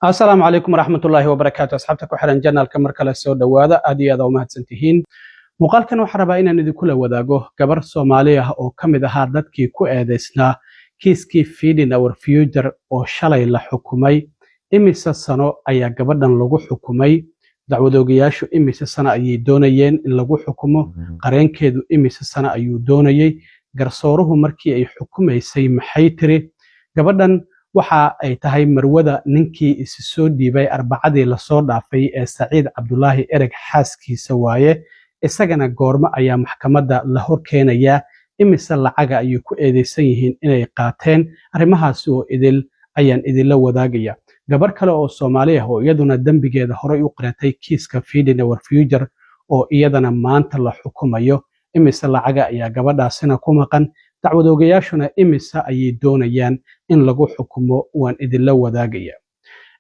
Asalaamu calaykum waraxmatullaahi wabarakaatu. Asxaabta ku xiran channelka, mar kale soo dhowaada. Aad iyo aad aa umahadsantihiin. Muuqaalkan waxaan rabaa inaan idinkula wadaago gabar Soomaali ah oo ka mid ahaa dadkii ku eedeysnaa kiiskii Feeding Our Future oo shalay la xukumay. Imise sano ayaa gabadhan lagu xukumay? Dacwadoogayaashu imise sano ayay doonayeen in lagu xukumo? Qareenkeedu imise sano ayuu doonayey? Garsooruhu markii ay xukumaysay maxay tiri? Gabadhan waxa ay tahay marwada ninkii isi soo dhiibay Arbacadii lasoo dhaafay ee Saciid Cabdulaahi Ereg, xaaskiisa waaye. Isagana goormo ayaa maxkamadda la hor keenayaa? Imise lacaga ayay ku eedeysan yihiin inay qaateen? Arrimahaasi oo idil ayaan idinla wadaagaya. Gabar kale oo Soomaali ah oo iyaduna dembigeeda horey u qiratay kiiska Feeding Our Future oo iyadana maanta la xukumayo, imise lacaga ayaa gabadhaasina ku maqan? Dacwadoogayaashuna imise ayay doonayaan in lagu xukumo? Waan idinla wadaagaya.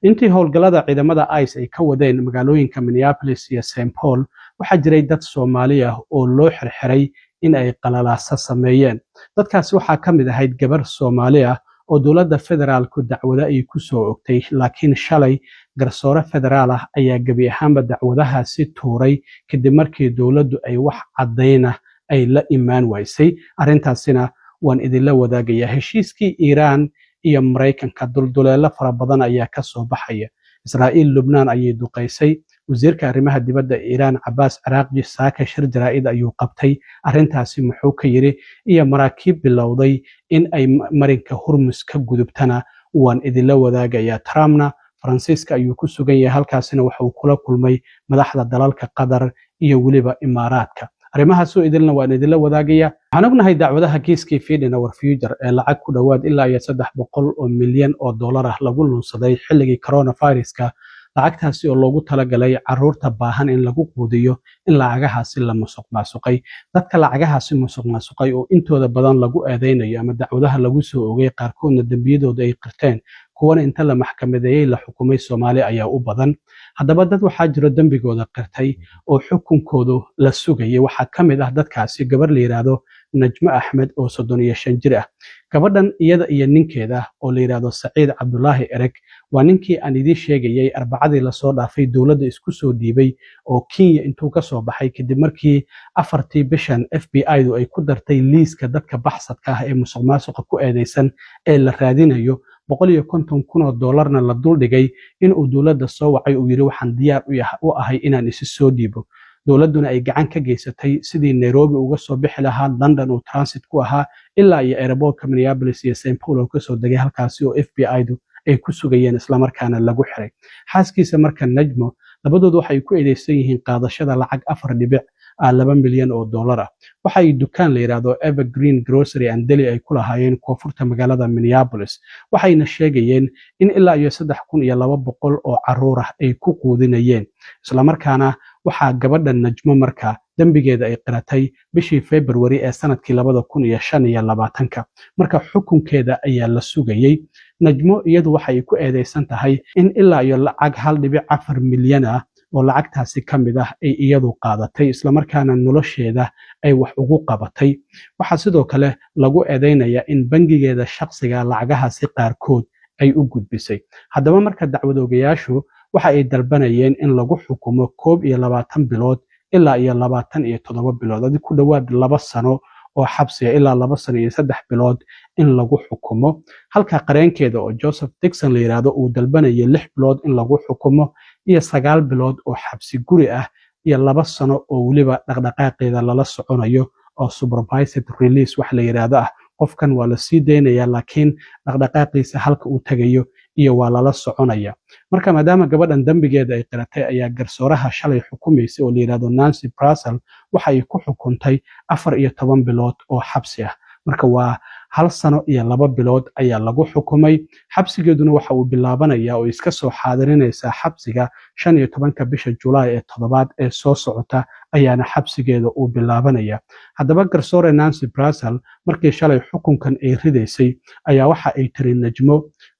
Intii howlgallada ciidamada ICE ay ka wadeen magaalooyinka Minneapolis iyo St Paul, waxaa jiray dad Soomaali ah oo loo xirxiray in ay qalalaaso sameeyeen. Dadkaasi waxaa ka mid ahayd gabar Soomaali ah oo dowladda federaalku dacwado ay ku soo ogtay, laakiin shalay garsoore federaal ah ayaa gebi ahaanba dacwadahaasi tuuray kadib markii dowladdu ay wax caddayna ay la imaan waysay. Arrintaasina waan idinla wadaagayaa. Heshiiskii Iiraan iyo Maraykanka dulduleelo fara badan ayaa ka soo baxaya. Israa'iil Lubnaan ayay duqaysay. Wasiirka arrimaha dibadda Iiraan Cabaas Ciraaqji saaka shir jaraa'id ayuu qabtay. Arrintaasi muxuu ka yidhi? Iyo maraakiib bilowday in ay marinka Hurmus ka gudubtana waan idinla wadaagayaa. Trumpna Faransiiska ayuu ku sugan yahay, halkaasina waxa uu kula kulmay madaxda dalalka Qatar iyo weliba Imaaraadka. Arrimahaasoo idilna waan idinla wadaagaya. Waxaan ognahay dacwadaha kiiskii Feeding Our Future ee lacag ku dhowaad ilaa iyo 300 milyan oo dollar ah lagu lunsaday xilligii coronaviruska, lacagtaasi oo loogu talagalay caruurta baahan in lagu quudiyo, in lacagahaasi la musuq maasuqay. Dadka lacagahaasi musuq maasuqay oo intooda badan lagu eedeynayo ama dacwadaha lagu soo ogay, qaarkoodna dembiyadooda ay qirteen, kuwana inta la maxkamadeeyey la xukumay, Soomaali ayaa u badan. Haddaba dad waxaa jiro dembigooda qirtay oo xukunkoodu la sugayay. Waxaa ka mid ah dadkaasi gabar la yidhaahdo Najmo Axmed oo 35 jir ah. Gabadhan iyada iyo ninkeeda oo la yidhaahdo Saciid Cabdulaahi Ereg, waa ninkii aan idiin sheegayay Arbacadii lasoo dhaafay dowladda isku soo dhiibay oo Kenya intuu ka soo baxay kadib markii 4tii bishan FBI-du ay ku dartay liiska dadka baxsadka ah ee musuq maasuqa ku eedeysan ee la raadinayo, 150,000 oo dollarna la duldhigay, inuu dowladda soo wacay, uu yidhi: "Waxaan diyaar u ahay inaan isi soo dhiibo." Dowladduna ay gacan ka geysatay sidii Nairobi uga soo bixi lahaa, London uu transit ku ahaa, ilaa iyo airportka Minneapolis iyo St Paul oo kasoo degay, halkaasi oo FBI-du ay ku sugayeen, islamarkaana lagu xiray xaaskiisa. Marka Najmo, labadoodu waxay ku eedeysan yihiin qaadashada lacag 4.2 milyan oo dollar ah. Waxay dukaan la yidhaahdo Evergreen Grocery and Deli ay ku lahaayeen koonfurta magaalada Minneapolis, waxayna sheegayeen in ilaa iyo 3200 oo caruur ah ay ku quudinayeen. Islamarkaana waxaa gabadha Najmo markaa dembigeeda ay qiratay bishii February ee sanadkii 2025-ka. Marka xukunkeeda ayaa la sugayey. Najmo iyadu waxay ku eedeysan tahay in ilaa iyo lacag 1.4 milyan ah oo lacagtaasi ka mid ah ay iyadu qaadatay, islamarkaana nolosheeda ay wax ugu qabatay. Waxaa sidoo kale lagu eedeynayaa in bangigeeda shaqsiga lacagahaasi qaarkood ay u gudbisay. Haddaba marka dacwadoogayaashu waxa ay dalbanayeen in lagu xukumo 21 bilood ilaa iyo 27 bilood, adi ku dhowaad 2 sano oo xabsiga, ilaa 2 sano iyo 3 bilood in lagu xukumo, halka qareenkeeda oo Joseph Dixon la yidhaahdo uu dalbanayay 6 bilood in lagu xukumo iyo 9 bilood oo xabsi guri ah iyo 2 sano oo weliba dhaqdhaqaaqeeda lala soconayo, oo supervised release wax la yidhaahdo ah. Qofkan waa la sii daynaya, laakiin dhaqdhaqaaqiisa halka uu tegayo iyo waa lala soconaya. Marka maadaama gabadhan dembigeeda ay qiratay, ayaa garsooraha shalay xukumaysay oo la yidhahdo Nancy Brasel waxa ay ku xukuntay 14 bilood oo xabsi ah. Marka waa hal sano iyo 2 bilood ayaa lagu xukumay. Xabsigeeduna waxa uu bilaabanayaa oo iska soo xaadirinaysaa xabsiga 15-ka bisha Julaay ee toddobaad ee soo socota ayaana xabsigeeda uu bilaabanaya. Haddaba garsoore Nancy Brasel markii shalay xukunkan ay ridaysay ayaa waxa ay tiri: "Najmo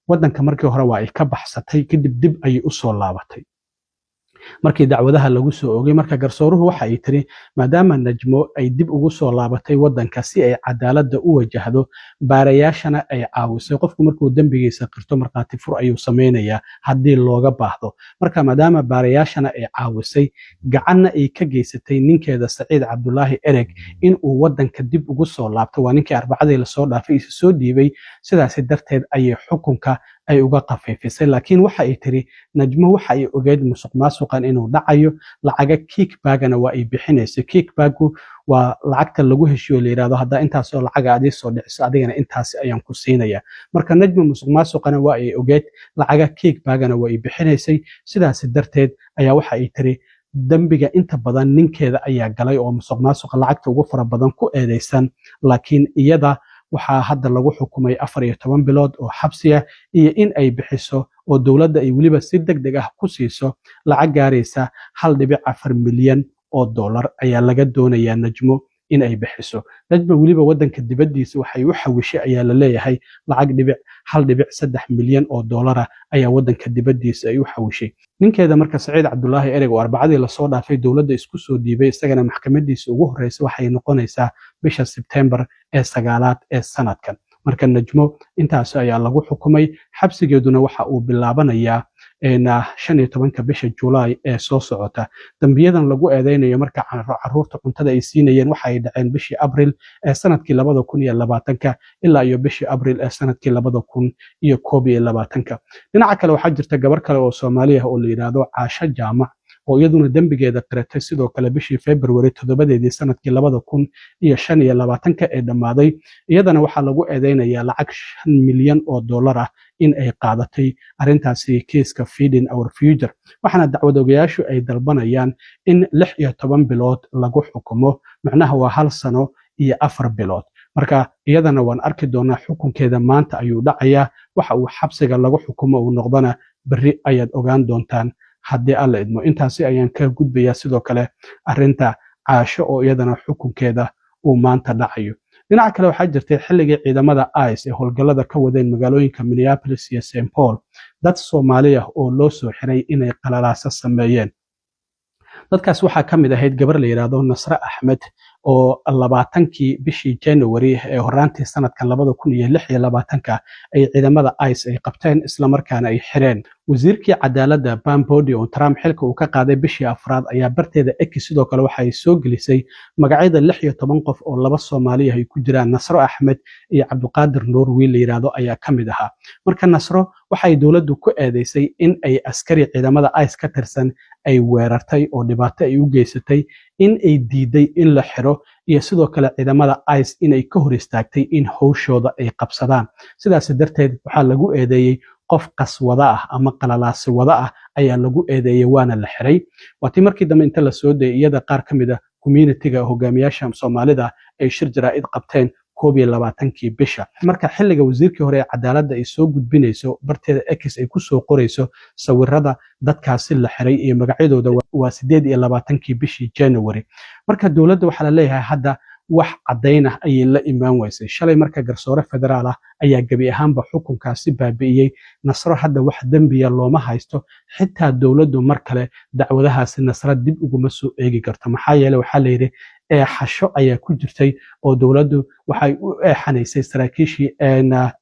waddanka markii hore waa ay ka baxsatay, kadib dib ayay usoo laabatay." Markii dacwadaha lagu soo oogay, marka garsooruhu waxa ay tiri, maadaama Najmo ay dib ugu soo laabatay waddanka si ay cadaaladda u wajahdo, baarayaashana ay caawisay. Qofku markuu dembigiisa qirto, markhaati fur ayuu sameynayaa haddii looga baahdo. Marka maadaama baarayaashana ay caawisay, gacanna ay ka geysatay ninkeeda Saciid Cabdulaahi Ereg in uu waddanka dib ugu soo laabto, waa ninkii Arbacadii lasoo dhaafay isa soo dhiibay, sidaasi darteed ayay xukunka ay uga khafiifisay. Laakiin waxa ay tiri, Najmo waxa ay ogeyd musuq maasuqan inuu dhacayo, lacaga kickback-gana waa ay bixinaysay. Kickback-gu waa lacagta lagu heshiyo, la yidhahdo haddaa intaasoo lacaga aad ii soo dhiciso, adigana intaasi ayaan ku siinaya. Marka Najmo musuq maasuqana waa ay ogeyd, lacaga kickback-gana waa ay bixinaysay. Sidaasi darteed ayaa waxa ay tiri, dembiga inta badan ninkeeda ayaa galay oo musuq maasuqa lacagta ugu fara badan ku eedeysan. Laakiin iyada waxaa hadda lagu xukumay 14 bilood oo xabsiya iyo in ay bixiso oo dowladda ay weliba si deg deg ah ku siiso lacag gaaraysa 1.4 milyan oo dollar ayaa laga doonayaa Najmo in ay bixiso. Najmo weliba waddanka dibaddiisa waxay u xawishay ayaa la leeyahay lacag 1.3 milyan oo dollara ayaa waddanka dibaddiisa ay u xawishay. Ninkeeda marka, Saciid Cabdulaahi Ereg, oo Arbacadii lasoo dhaafay dowladda isku soo dhiibay, isagana maxkamadiisa ugu horreysa waxay noqonaysaa bisha Sebtembar ee 9aad ee sanadkan. Marka Najmo intaas ayaa lagu xukumay, xabsigeeduna waxa uu bilaabanayaa 15-ka bisha Julaay ee soo socota. Dambiyadan lagu eedeynayo, marka caruurta cuntada ay siinayeen, waxa ay dhaceen bishii Abril ee sanadkii 2020-ka ilaa iyo bishii Abril ee sanadkii 2021-ka. Dhinaca kale, waxaa jirta gabar kale oo Soomaali ah oo la yidhaahdo Caasho Jaamac oo iyaduna dembigeeda qiratay sidoo kale bishii February 7-deedii sanadkii 2025-ka ee dhammaaday. Iyadana waxaa lagu eedeynayaa lacag 5 milyan oo dollar ah in ay qaadatay arrintaasi, kiiska Feeding Our Future. Waxaana dacwad ogayaashu ay dalbanayaan in 16 bilood lagu xukumo, macnaha waa hal sano iyo 4 bilood. Marka iyadana waan arki doonaa, xukunkeeda maanta ayuu dhacayaa. Waxa uu xabsiga lagu xukumo uu noqdona berri ayaad ogaan doontaan haddii Alla idmo. Intaasi ayaan ka gudbayaa. Sidoo kale arrinta Caasho oo iyadana xukunkeeda uu maanta dhacayo. Dhinaca kale, waxaa jirtay xilligii ciidamada ICE ee howlgallada ka wadeen magaalooyinka Minneapolis iyo St Paul dad Soomaali ah oo loo soo xiray inay qalalaaso sameeyeen. Dadkaas waxaa ka mid ahayd gabar la yidhaahdo Nasre Axmed oo 20-kii bishii January ee horaantii sanadkan 2026-ka ay ciidamada ICE ay qabteen, islamarkaana ay xireen. Wasiirkii cadaaladda Pam Bondi oo Trump xilka uu ka qaaday bishii afraad ayaa barteeda X sidoo kale waxa ay soo gelisay magacyada 16 qof oo laba Soomaali ah ay ku jiraan. Nasro Axmed iyo Cabdiqaadir Nuur wiil la yidhaahdo ayaa ka mid ahaa. Marka Nasro waxay dowladdu ku eedeysay in ay askari ciidamada ICE ka tirsan ay weerartay oo dhibaato ay u geysatay, in ay diiday in la xiro, iyo sidoo kale ciidamada ICE inay ka hor istaagtay in howshooda ay qabsadaan. Sidaas darteed waxaa lagu eedeeyey qof qaswada ah ama qalalaasi wada ah ayaa lagu eedeeyey, waana la xiray. Waatii markii dambe inta la soo dayay iyada qaar ka mid ah community-ga hogaamiyaasha Soomaalida ay shir jaraa'id qabteen 21-kii bisha. Marka xilliga wasiirkii hore ee cadaaladda ay soo gudbinayso barteeda X ay kusoo qorayso sawirada dadkaasi la xiray iyo magacyadooda waa 28-kii bishii January. Marka dowladda waxaa la leeyahay hadda wax caddayn ah ayay la imaan waysay shalay. Marka garsoore federaal ah ayaa gebi ahaanba xukunkaasi baabi'iyey. Nasro hadda wax dembiya looma haysto, xitaa dowladdu mar kale dacwadahaasi Nasro dib uguma soo eegi karto. Maxaa yeele, waxaa la yidhi eexasho ayaa ku jirtay oo dowladdu waxay u eexanaysay saraakiishii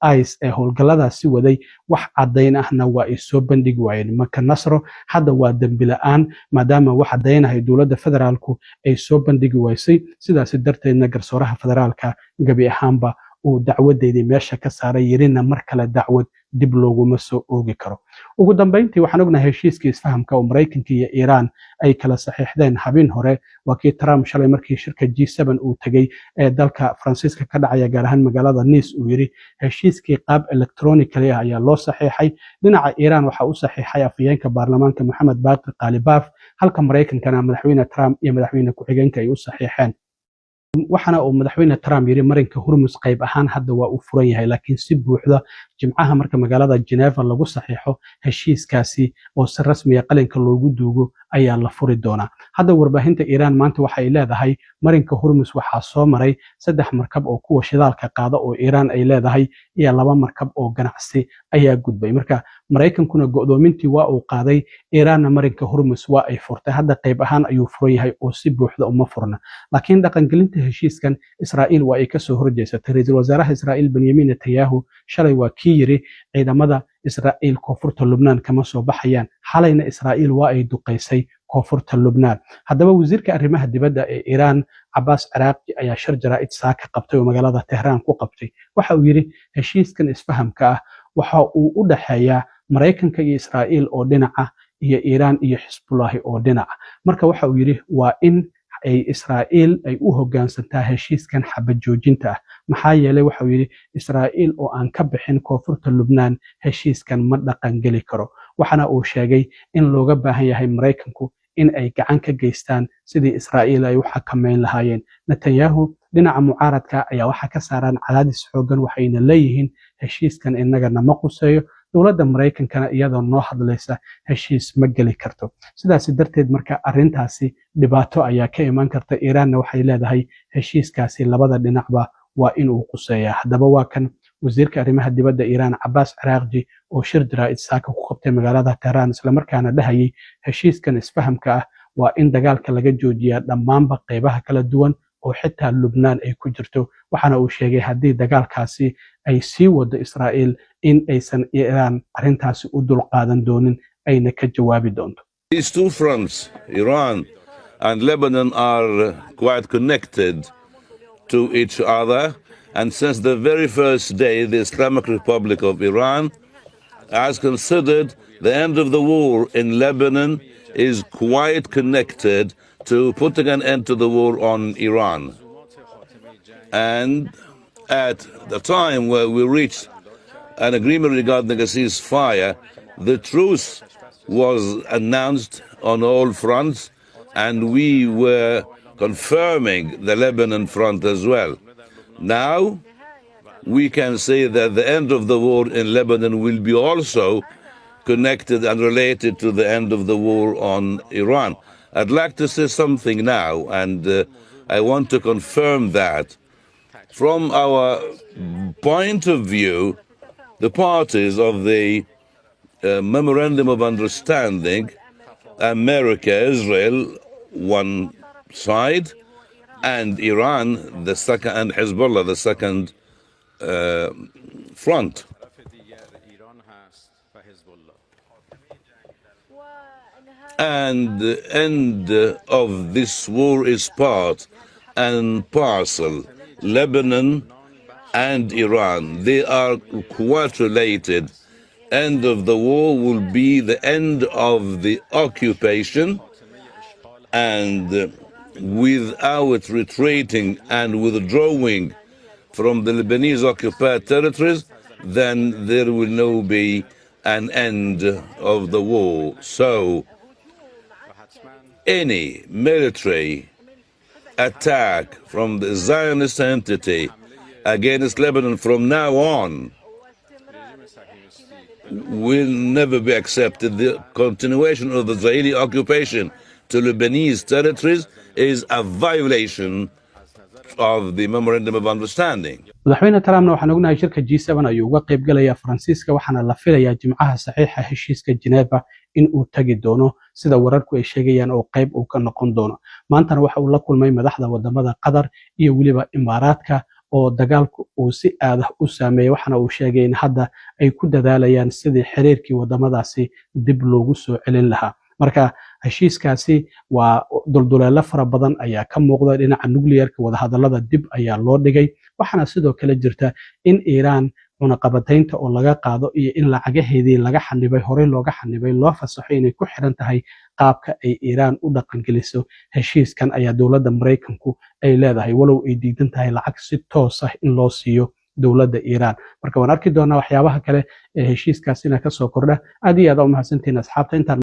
ICE ee howlgalladaasi waday, wax caddayn ahna waa ay soo bandhigi waayeen. Marka Nasro hadda waa dembi la'aan, maadaama wax caddaynahay dowladda federaalku ay soo bandhigi waysay. Sidaasi darteedna garsooraha federaalka gebi ahaanba uu dacwadeedii meesha ka saaray, yirina mar kale dacwad dib looguma soo oogi karo. Ugu dambeyntii, waxaan ognahay heshiiskii isfahamka oo Maraykanka iyo Iiraan ay kala saxiixdeen habeen hore. Waa kii Trump shalay markii shirka G7 uu tegey ee dalka Faransiiska ka dhacaya, gaar ahaan magaalada Nice, uu yiri heshiiskii qaab electronically ah ayaa loo saxiixay. Dhinaca Iiraan waxaa u saxiixay afhayeenka baarlamaanka Moxamed Baaqir Qaalibaaf, halka Maraykankana Madaxweyne Trump iyo madaxweyne ku-xigeenka ay u saxiixeen. Waxaana uu Madaxweyne Trump yiri marinka Hurmus qayb ahaan hadda waa uu furan yahay, laakiin si buuxda Jimcaha marka magaalada Geneva lagu saxiixo heshiiskaasi oo si rasmiya qalinka loogu duugo ayaa la furi doonaa. Hadda warbaahinta Iiraan maanta waxa ay leedahay marinka Hormus waxaa soo maray saddex markab oo kuwa shidaalka qaada oo Iiraan ay leedahay iyo laba markab oo ganacsi ayaa gudbay. Marka Maraykankuna go'doomintii waa uu qaaday, Iiraanna marinka Hormus waa ay furtay. Hadda qayb ahaan ayuu furan yahay oo si buuxda uma furna, laakiin dhaqangelinta heshiiskan Israa'iil waa ay kasoo horjeesatay. Ra-iisul wasaaraha Israa'iil Benyamin Netanyahu shalay waa kii yiri ciidamada Israa'iil koonfurta Lubnaan kama soo baxayaan. Xalayna Israa'iil waa ay duqaysay koonfurta Lubnaan. Haddaba wasiirka arrimaha dibadda ee Iiraan Cabaas Ciraaqi ayaa shir jaraa'id saaka qabtay oo magaalada Tehraan ku qabtay. Waxa uu yidhi heshiiskan isfahamka ah waxa uu u dhexeeyaa Maraykanka iyo Israa'iil oo dhinaca iyo Iiraan iyo Xisbullaahi oo dhinaca. Marka waxa uu yidhi waa in ay Israa'iil ay u hoggaansantaa heshiiskan xabad joojinta ah, maxaa yeelay waxa uu yidhi Israa'iil oo aan ka bixin koonfurta Lubnaan heshiiskan ma dhaqan geli karo. Waxaana uu sheegay in looga baahan yahay Maraykanku in ay gacan ka geystaan sidii Israa'iil ay u xakameyn lahaayeen. Netanyahu dhinaca mucaaradka ayaa waxaa ka saaran cadaadis xooggan, waxayna leeyihiin heshiiskan innagana ma quseeyo, dowladda Maraykankana iyadoo noo hadlaysa heshiis ma geli karto. Sidaasi darteed marka arrintaasi dhibaato ayaa ka iman karta. Iiraanna waxay leedahay heshiiskaasi labada dhinacba waa inuu quseeyaa. Haddaba waa kan wasiirka arrimaha dibadda Iiraan Cabaas Ciraaqji oo shir jaraa'id saaka ku qabtay magaalada Tehraan, islamarkaana dhahayay heshiiskan isfahamka ah waa in dagaalka laga joojiyaa dhammaanba qeybaha kala duwan oo xitaa Lubnaan ay ku jirto. Waxaana uu sheegay haddii dagaalkaasi ay sii wado Israa'iil in aysan Iiraan arrintaasi u dulqaadan doonin, ayna ka jawaabi doonto. These two fronts, Iran and Lebanon, are quite connected to each other. And since the very first day, the Islamic Republic of Iran has considered the end of the war in Lebanon is quite connected to putting an end to the war on Iran. And at the time where we reached an agreement regarding a ceasefire, the truce was announced on all fronts, and we were confirming the Lebanon front as well. Now, we can say that the end of the war in Lebanon will be also connected and related to the end of the war on Iran. I'd like to say something now, and I want to confirm that from our point of view, the parties of the Memorandum of Understanding, America, Israel, one side, and Iran, the second, and Hezbollah, the second front. ایران هست و حزب الله. And the end of this war is part and parcel. Lebanon and Iran, they are quite related. End of the war will be the end of the occupation, and without retreating and withdrawing from the Lebanese occupied territories, then there will no be an end of the war. So, any military attack from the Zionist entity against Lebanon from now on will never be accepted. The continuation of the Israeli occupation to Lebanese territories is a violation of the Memorandum of Understanding. Madaxweyne Trumpna waxaan ognahay shirka G7 ayuu uga qayb galayaa Faransiiska, waxaana la filayaa Jimcaha saxiixa heshiiska Geneva in uu tagi doono, sida wararku ay sheegayaan, oo qayb uu ka noqon doono. Maantana waxa uu la kulmay madaxda wadamada Qatar iyo weliba Imaaraadka oo dagaalku uu si aadah u saameeyey, waxaana uu sheegay in hadda ay ku dadaalayaan sidii xiriirkii wadamadaasi dib loogu soo celin lahaa. Marka heshiiskaasi waa dulduleelo fara badan ayaa ka muuqda. Dhinaca nuclearka wadahadalada dib ayaa loo dhigay, waxaana sidoo kale jirta in Iiraan cunaqabataynta oo laga qaado iyo in lacagaheedii laga xanibay, horey looga xanibay, loo fasaxo inay ku xiran tahay qaabka ay Iiraan u dhaqangeliso heshiiskan ayaa dowladda Maraykanku ay leedahay, walow ay diidan tahay lacag si toos ah in loo siiyo dowladda Iiraan. Marka waan arki doonaa waxyaabaha kale ee heshiiskaasina kasoo kordha. Aad iyo aad aa u mahadsantihiin asxaabta intaan.